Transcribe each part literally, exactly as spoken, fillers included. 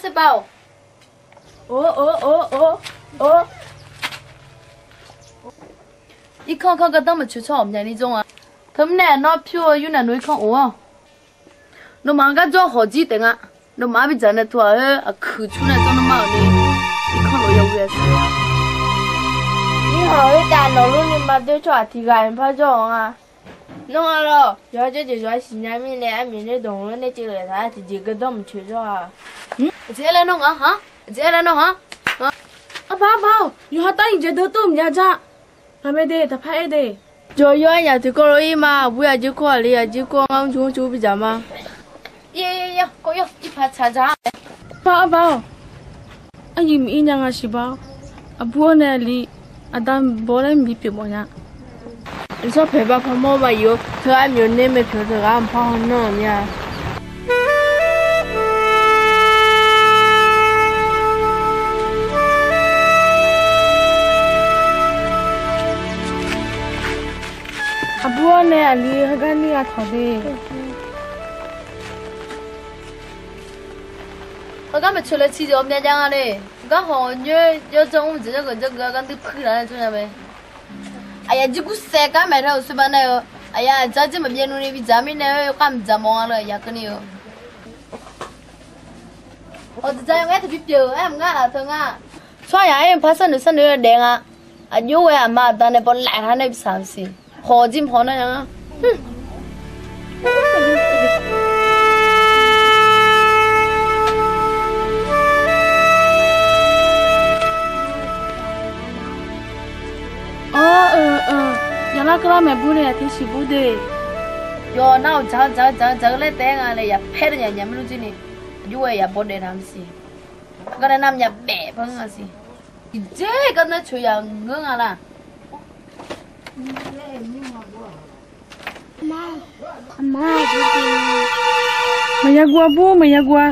Tserbav-awq. Or, or, or, or, or. Irkanr kanr gardanr maqcoeq tsawrhaq maqnya ni jawr nga. Teumirnae nawr pyur-eu yur navnuq irkanr of-awq. Nawmaf-anr gar jawr hawq jir taef nga. Nawmaf-anr bidzaq nae tov-aq-aer aqkuiq tsur nae jawr nawmaf-euq ni, irkanr lof ya ghoe-a siq. Mirkhanq khoertav nawqluf nuima doer tsawrhaq tiq ghaq-iq par jawr-awq nga. Nawr nga lawr, yawqha jawrjeq yawqha siqnya mirnae armiq nae dawq-anr nae ceuvlef taq-aer tiqjeq gardanr maqcoeq jawr-a. Aqjeq aer laer nawr nga-a, aqjeq aer laer nawr nga-a. Arbar arbar-awq, yawqha tariq jaev deuq tov maqnya ja. Ngaqmae de, taqpar aer de. Jawq yawr-aer nyaf tiqkawv lof-ir ma, aqbur yaqjir kawr aqli yaqjir kawr ngar mrcuf mrcuf bidzaq ma. Yawr yawr yawr, kawv yawr, irpaq tsaq dzaq-a. Arbar arbar-awq. Aryuif miq-ir nya nga siq bar. Aqbur-awr nae aqli, aqda bawr laer mqbi pyeuf mawf nya. Aqsawr paeq bar parmawr ba yuf-eu teu armyawf nae maeq pyeuf-eu teughaq mqpar haw nanr-aq mir-a. Aqbur-awr nae aqli heugar nir gha tawq de. Heugar maeqtsoeq laer ciqzawq myav jav nga le. Heugar hawq nyoer yawdzanr mr jeq janrgeuf janrgeuf-aer gar nir puir laf-aer tsawrnya mae. Aqyaf jir gursaev gar maeq taq-euq soerbav nae-eu, aqyaf dzardzir maqbyav nuvni bidzaq mirnae-eu yawkhav mqdzaq mawf nga le, aqyaf keuvni-eu. Hawq deuq dzaq-aer ngaer taq bi pyeuf-eu aer maqngar laf teu nga. Tsawrhaq yaq-aer mqpar sarnoeq sarnoeq-eu daef nga. Aqjox ghae aqma aqda nae bawlaef lar nae bi saq-eu siq. Hawq jir mq haw nar nya nga. Awr, eu, eu, yaqlar keuvlar maeq bur nae yaq tershiq bur de. Yawq nar-awq dzaq-eu dzaq-eu dzaq-eu dzaq-eu laer taef-aer nga le, yaq paer deuq nyaf nyaf maernmr jir ni. Aqjox ghae yaq bawdaef taq-eu siq. Gar nae nar myavbaef par nga siq. Iqdzer gar nar coeq yaq ngeur nga laq. Maqya guv-a bur, maqya guv-a.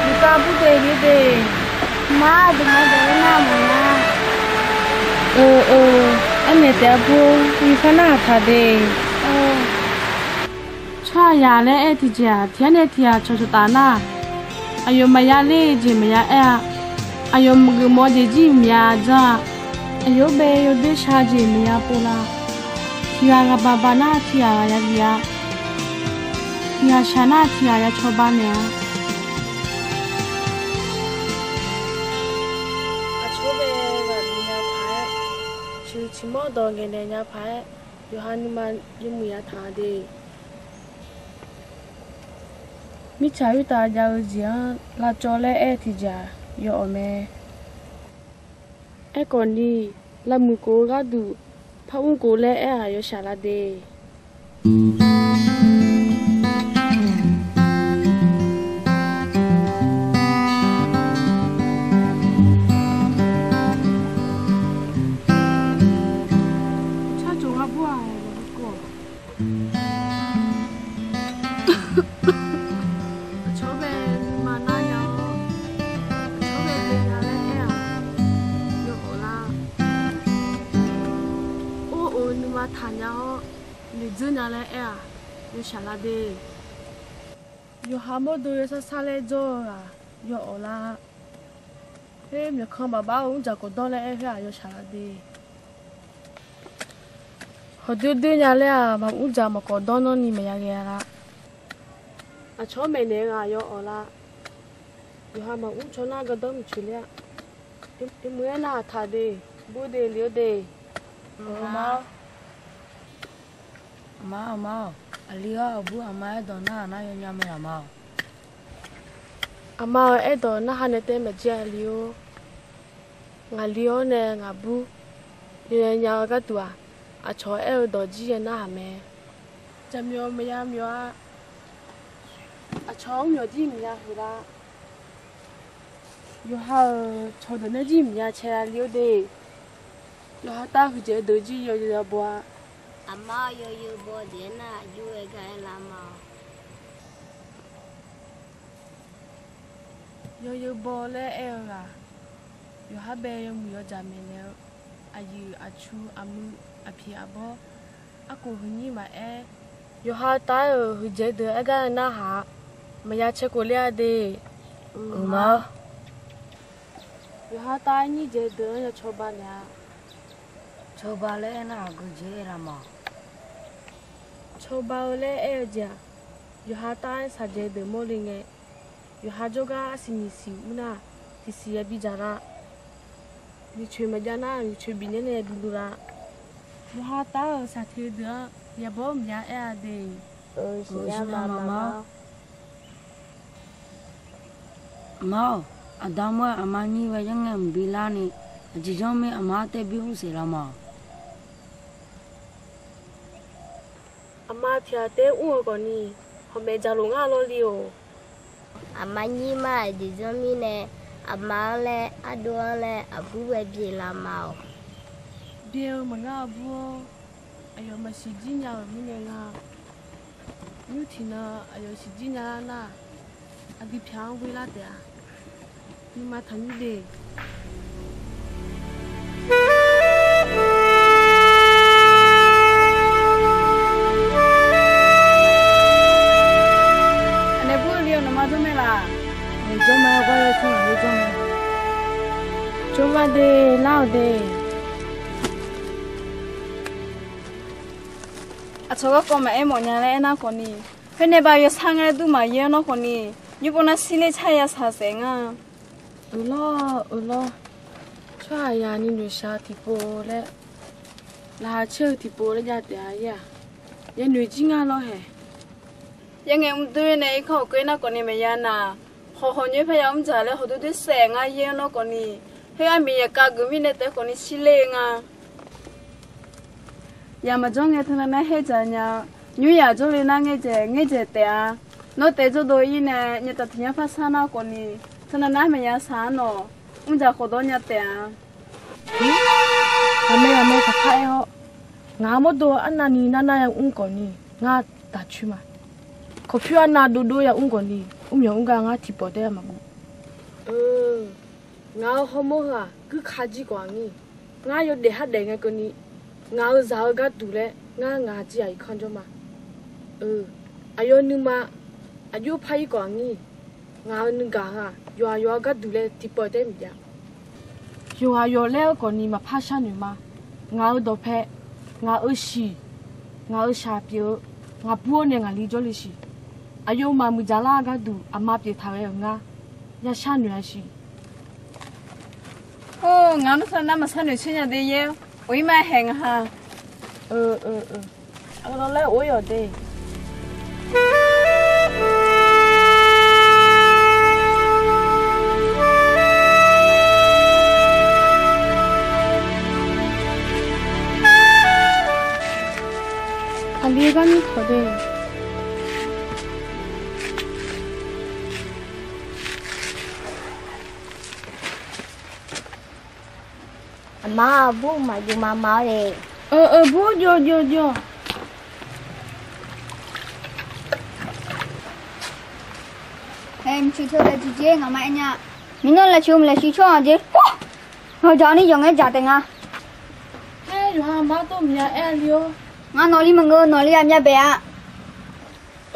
Mqtav bur de le de. Aqma, aqduimaf deuq-anr nar mawf nya. Eu, eu, aernaeq taef-a bur, yufkhav narhaq taq de. Tsawrhaqzaq laer aer tiqjeq-aq, tiq ghaq nae tiq ghaq cawqcawq taf nar, aqyawf maqya ler-eu jeq maqya aer-a. Aqyawf maqgeuf mawf-eu jeq jir maqya dzanr-a. Aqyawf-anr bae yawdoer shar-eu jeq maqya pov la. Tiq ghaq ghaq baq baq nar tiq ghaq ghaq ya bif-a. Tiq ghaq shaq nar tiq ghaq ya cawba naeq-a. Aqcawq-anr bae ghaq bif nya paq-aer, ciqhuiq ciqmanr dawq ngaeqnaeq nya paq-aer, yawqha nuima yawmuiq ya taq de. Mirtsaq khoertav jav-eu jeq-anr lavcawv laer aer-eu tiqjeq-aq, yawawq mae. Aerkhawf ni, lavmuiq khof-eu gharduq, par mr khof laer aer-aq, yawshaq la de. Aqcawq-anr bae nuima nar nya-awr, aqcawq-anr bae le nya laer aer-aq, yawawq lar. Or, or, nuima taq nya-awr, noeqdzeur nya laer aer-aq, yawshaq la de. Yawqha mawrdo yawsar sar laer jawr-eu-aq, yawawq lar. Khoer myawqkanq baqbar-eu mrdzaq khawf dawr laer aer khoer-aq, yawshaq la de. Hawqdoer doer nya laer-aq, maqmr dzaq maqkawf dawr nanr ni maqya ghae-a lar. Aqcawq-anr maeqnaeq-eu ghaq yawawq lar. Yawqha maqmr caw nar gardanr maqcoeq ler-a. Iqmuiq aernar aqtaq de, bur de, le-awr de. Aqma-awr, aqma-awr, aqli-awr, aqbur aqma aerdawq narhaq nar yawnya mae aqma-awr. Aqma-euq aerdawq narhaq nae tae maqjir-a li-or. Ngaqli-awr nae ngaqbur yawnya nya-eu gharduq-aq, aqcawq aer-eu dawq jir ya narhaq mae. Jaqmyawf maqya myawf-a. Aqcawq-anr myawq jir maqya huiq lar. Yawqha-euq cawqdeuq nae jir maqya cae-a li-or de. Yawqha tav huiqdzaeq deuq jir yawzeu baw-a. Aqma-awr, yawzeu baw jeq-aer nar aqjox-aer gar aer lar ma-awq. Yawzeu baw laer aer-eu ghaq, yawqha bae yawmuiq yawdzaq maeqnaeq-eu Aqyuif aqcu aqmuiq aqpiq aqbawr, arkhof huiqnyir maqaer, yawqha taf-aer-euq huiqdzaeq deuq aer gar narhaq-a. Maqya caer khof ler-a de. Uqma-awr. Yawqha taf-aer nyir dzaeq deuq-anr ya cawba naeq-a. Cawba laer aernar, aqgeu jeq-aer laf ma. Cawba-eu laer aer-eu jeq-aq, yawqha taf-aer shaqdzaeq deuq mawrle ngae, yawqha jawrgar arsiq nyiq siq ur nar, tiqsiq yabi dzaq lar. Nyiqcoeq maqjav nar, nyiqcoeq bifnaeq nae duq duq lar. Yawqha taf-aer-euq shaqteq deuq-anr yabawr maqya aer-a de. Uqma-awr. Aqma-awq, aqda mawr-aer aqma nyir ghae yanr ngae mqbi larni, aqjeq janr mir aqma-anr tae bi mr saef laf ma-awq. Aqma tiq ghaq taef-aer mr-eu khawfni, hawqmaeq dzaqlof ngar lawrle-awq. Aqma nyir ma aqjeq janr mirnae, aqma-anr laer ardov-anr laer aqbur ghae byaeq laf ma-awq. Byaeq-eu maqngeur aqbur-awr, aqyawf maqsiq jir nya-euq mirnae nga. Nymr tiqnan aqyawf siq jir nya lar nar, aqdui pyaq-anr ghoe lar taef-a. Nuima taqnyir de. Aqnaeq bur-eu li-awq, nawqma jawr mae laf? Jawr ma, gar yawr tmr lafkhoer jawr mae. Jawr ma de, lar-awq de. Aqcawq garkawv maqaer mawf nya laer aernar khawfni, khoernae bav yawshar ngar dur maqyaer-awr nawr khawfni, nymr pov nar shir ler car ya shaq saef ngar. Uqlawr, uqlawr. Tsawrhaq yaq ni noeqshaq-eu tiqpov laer, laqkhaq caer-eu tiqpov laer jav taef-a. Yaer-aq, yanoeq jir ngar lawr haeq. Yaer ngae mr doer nae irkanr hawq keuv nar khawfni maqya naq. Hawq hawq nyoer parya mr dzaq laer hawq doer doer saef ngar yaer-awr nawr khawfni, khoer armiq yaqkav geuf mirnae taef khawfni shir ler-eu nga. Yaq maqjawr ngae teunav nar her dzaq nya. Nymr yaq jawrle nar ngaerdzaeq ngaerdzaeq taef-a. Nawr taef jawrdov-ir nae nyataf tiq nyar par sar nar khawfni, teunav nar maqya shaq-anr nawq, mr dzaq khawf dawr nya taef-a. Ghaqmae ghaqmae taqpar aer-awr, ngaq-euq mawrdo arnavni narnav ya mr khawfni, ngar daq coer ma. Kawqpyur arnav dovdov ya mr khawfni, mr myawq mr gar ngar tiqpawf taef-aer maqguv. Ngaq-euq hawmawr heu-aq guirka jir khawf-aq ngir. Ngar yawdaef har daef ngae keuvni, ngaq-euq zaq-eu gharduq laer ngar ngaq jir-aq irkanr jawr ma. Aqyawf nuima aqjox par-ir khawf-aq ngir. Ngaq-euq nuigaq heu-aq yawqghaq yawqha gharduq laer tiqpawf taef-aer maqjav. Yawqghaq yawq laer-eu khawfni maqpar sharnoeq ma. Ngaq-euq dawqpae, ngaq-euq shiq, ngaq-euq shaq pyeuf-eu, ngaq bur-awr nae ngaqli jawrle shiq. Aqyawfmaf muiqdzaq lar gharduq aqma pyeuf taq ghae-euq ngar ya sharnoeq-a siq. Or, ngaq-anr nar teunav nar maqsharnoeq tser nya de yaer. Of-ir ma haeq ngaq ha. Aqlawq laer of-ir-awq de. Aqli gar nyir tawq de. Aqma, bur maqjov ma ma-awr de. Bur jov jov jov. Aer, mqcuf teu laeqciq jer ngaqma aer nya. Mirnan laeqciq mq laeqciq tsawrhaq jeq. Ngaq jaq ni yawqngae dzaq taef nga. Aer, yawqha aqma tov mqya aer-a li-or. Ngar nawqli maqngeur, nawqli aqmya baef-a.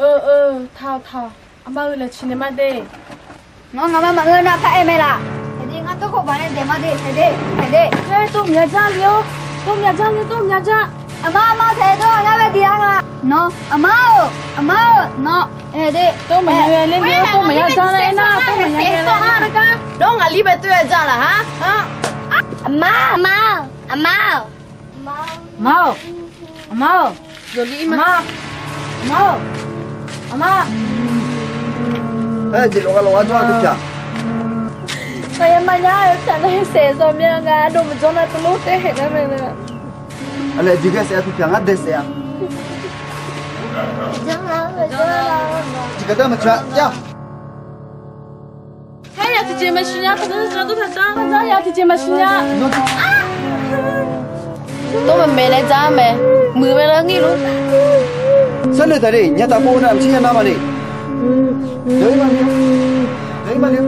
Eu eu, taq taq, aqma-euq laeqciq naeq ma de. Nawr ngaqma maqngeur nar par aer mae laf. Taeq de, ngar tov khawf baq nae daeq ma de, taeq de, taeq de. Aer, tov mqya dzar li-or, tov mqya dzar li, tov mqya dzar. Aqma, aqma, taeq dawr ngar bae diq-a nga. Nawr aqma-or, aqma-or, nawr, taeq de. Tov maqya ghae ler li-or, tov maqya dzar laer aernar, tov maqya ghae ler. Nawr ngaqli bae tov ya dzar laf ha. Aqma, aqma, aqma-or. Aqma-or, aqma-or, yawqli ir ma. Aqma-or, aqma. Aer, jeq lawqga lawqga jawr-a teu pyaq. Aqyawfmaf nya-eu pyaq nar saef zanq mya nga, aqdov maqjawr nar teulof taef haeq nar mae na. Aqlaeq jeq ghae saef-a teu pyaq ngar dae saef-a. Jeq gaqdar maqtsoeq-a ya. Aer, ya tiqjeq maqsiq nya, taqdar taqdar taqdar, ya tiqjeq maqsiq nya. Tov maqmaeq laer dzar mae, muiq mae lar ngir lor. Sharnoeq taq de, nya taq pov nar maqtser ya nar ma de. Deuq-ir ma de. Deuq-ir ma de.